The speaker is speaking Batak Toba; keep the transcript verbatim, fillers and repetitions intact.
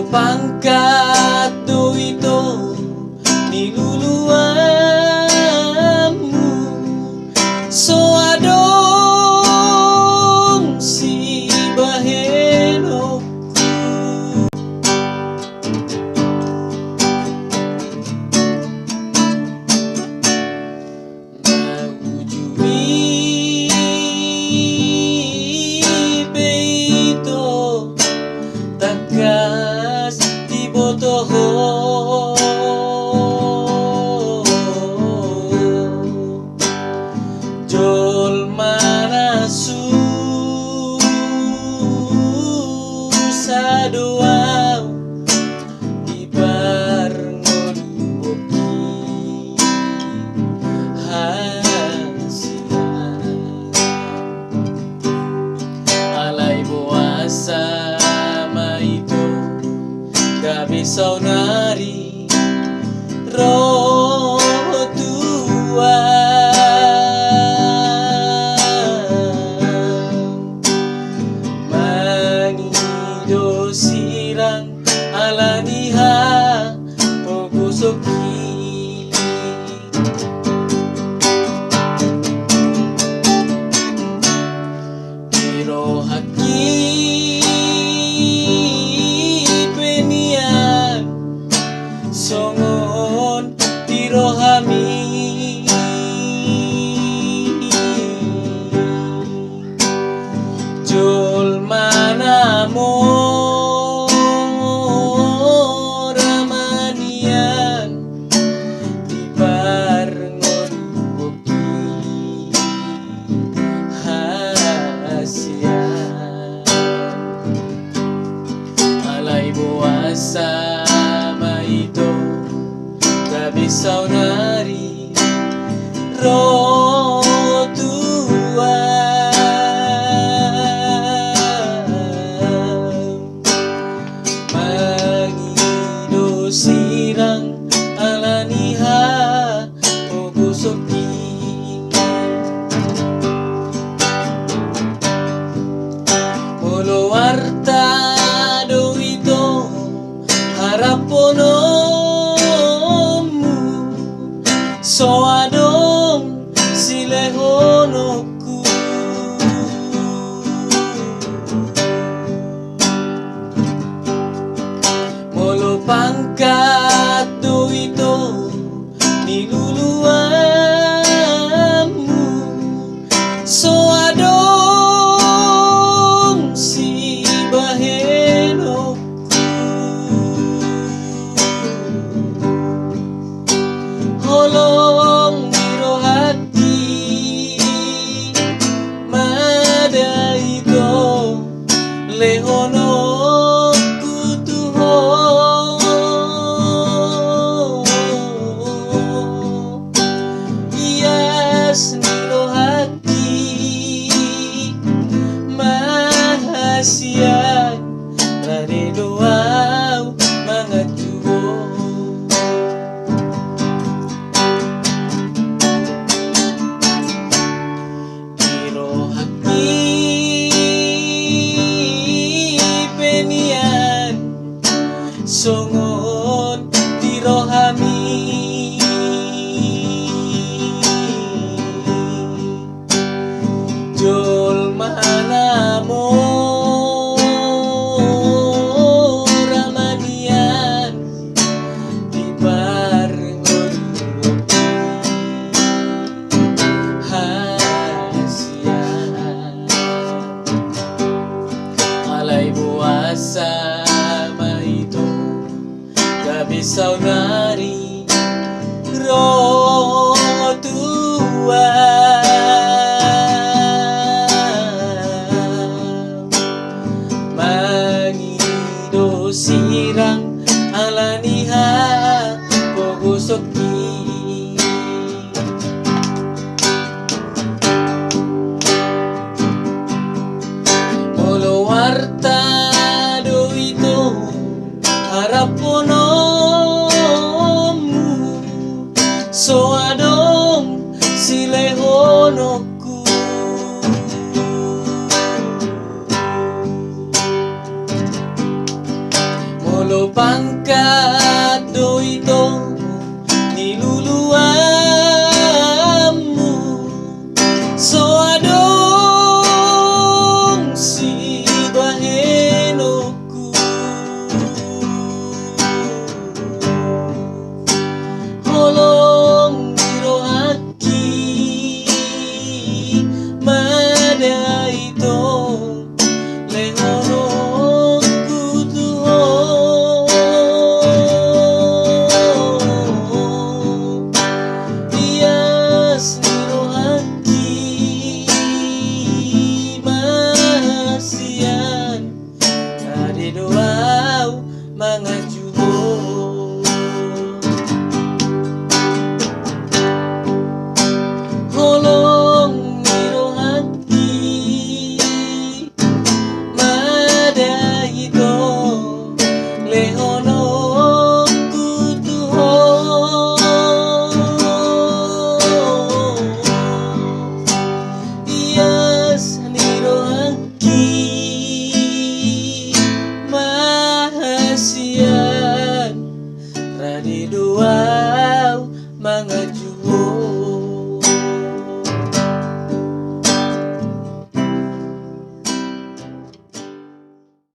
Pangkat do ito ni luluanmu, so adong sibahenonku. Na uju i pe ito tangkas diboto ho, jolma na susa do au di parngoluonki hasian. Alai boasa ma ito gabe saonari ro tu au mangido sirang ala ni hapogosonki. Di rohangki pe nian songon di rohami. Jolma na mora ma nian di parngoluonki hasian. Alai boasa ma ito gabe saonari ro tu au mangido sirang ala ni hapogosonki. Molo arta do ito harapononmu, so adong silehononku. Molo pangkat do ito ni luluanmu, so adong sibahenonku. Holong ni rohangki ma da ito lehononku tu ho. Ias ni rohangki ma hasian, rade do au manganju ho. Di rohangki pe nian songon di rohami. Jolma na mora ma nian di parngoluonki hasian. Alai boasa ma ito gabe saonari ro tu au mangido sirang ala ni hapogosonki. Molo arta do ito harapononmu, so adong silehononku. Molo Pangkat do ito ni luluanmu, so adong sibahenonku. Holong ni rohangki ma da ito lehononku tu ho. Ias ni rohangki ma sian ate do au mangacu